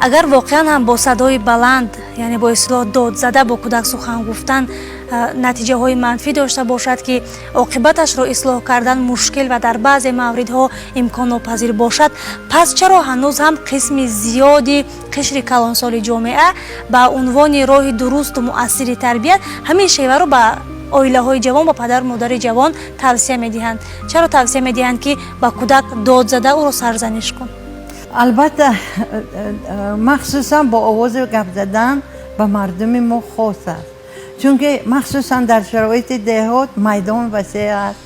Агар воқеан ҳам бо садои баланд, яъне бо истилоҳ дод зада бо кӯдак сухан гуфтан натиҷаҳои манфӣ дошта бошад, ки оқибаташро ислоҳ кардан мушкил ва дар баъзе мавридҳо имконнопазир бошад, пас чаро ҳанӯз ҳам қисми зиёди қишри калонсоли ҷомеа ба унвони роҳи дурусту муассири тарбият ҳамин шеваро ба оилаҳои ҷавон, ба падару модари ҷавон тавсия медиҳанд? Чаро тавсия медиҳанд, ки ба кӯдак дод зада ӯро сарзаниш кун? Албатта, махсусан бо овози гап задан ба мардуми мо хос аст, чунки махсусан дар шароити деҳот майдон васеъ аст.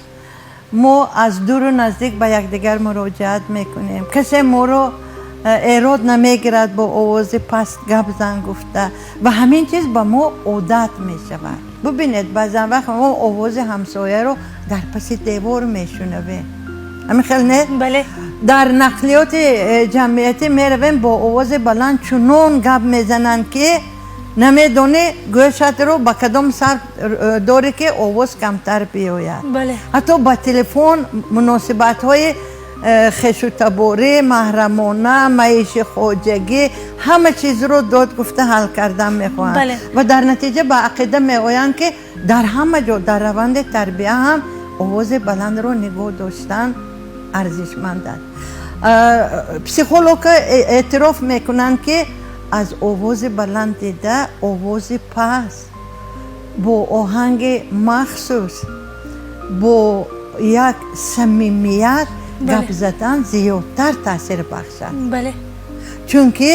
Мо аз дуру наздик ба якдигар муроҷиат мекунем, касе моро эрод намегирад бо овози паст гап зан гуфта, ва ҳамин чиз ба мо одат мешавад. Бубинед, баъзан вақт мо овози ҳамсояро дар паси девор мешунавем, ҳамин хел не? Бале. Дар нақлиёти ҷамъиятӣ меравем, бо овози баланд чунон гап мезананд, ки намедонӣ гӯшатро ба кадом сар дорӣ, ки овоз камтар биёяд. Ҳатто ба телефон муносибатҳои хешутаборӣ, маҳрамона, маиши хоҷагӣ, ҳама чизро дод гуфта ҳал кардан мехоҳанд ва дар натиҷа ба ақида меоянд, ки дар ҳама ҷо дар раванди тарбия ҳам овози баландро нигоҳ доштан арзишманд аст. Психологҳо эътироф мекунанд, ки аз овози баланд дида овози паст бо оҳанги махсус, бо як самимият гап задан зиёдтар таъсир бахшад. Чунки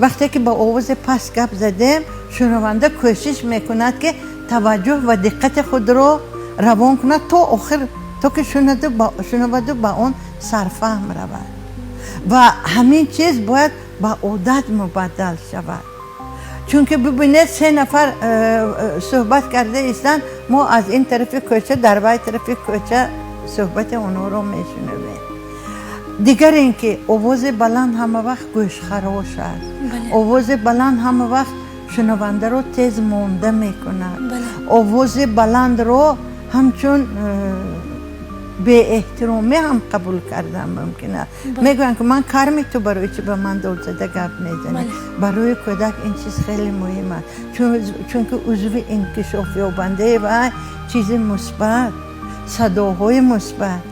вақте ки ба овози паст гап задем, шунаванда кӯшиш мекунад, ки таваҷҷӯҳ ва диққати худро равон кунад то охир, то ки шунаваду ба он сарфаҳм равад, ва ҳамин чиз бояд ба одат мубаддал шавад. Чунки бибинед, се нафар суҳбат карда истанд, мо аз ин тарафи кӯча дар вай тарафи кӯча суҳбати онҳоро мешунавем. Дигар ин ки овози баланд ҳама вақт гӯшхарош аст. Овози баланд ҳама вақт шунавандаро тез монда мекунад. Овози баландро ҳамчун беэҳтиромӣ ҳам қабул кардан мумкин аст. Мегӯянд, ки ман карми, ту барои чӣ ба ман дод зада гап мезанӣ? Барои кӯдак ин чиз хеле муҳим аст, чунки узви инкишофёбандаи вай чизи мусбат, садоҳои мусбат,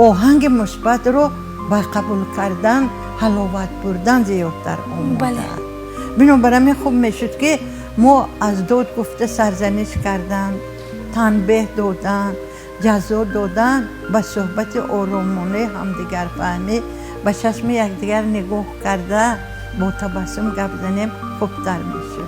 оҳанги мусбатро ба қабул кардан, ҳаловат бурдан зиёдтар омода. Бинобар ҳамин хуб мешуд, ки мо аз дод гуфта сарзаниш кардан, танбеҳ додан, ҷазо додан ба суҳбати оромонаи ҳамдигарфаҳмӣ, ба чашми якдигар нигоҳ карда, бо табассум гап занем, хубтар мешуд.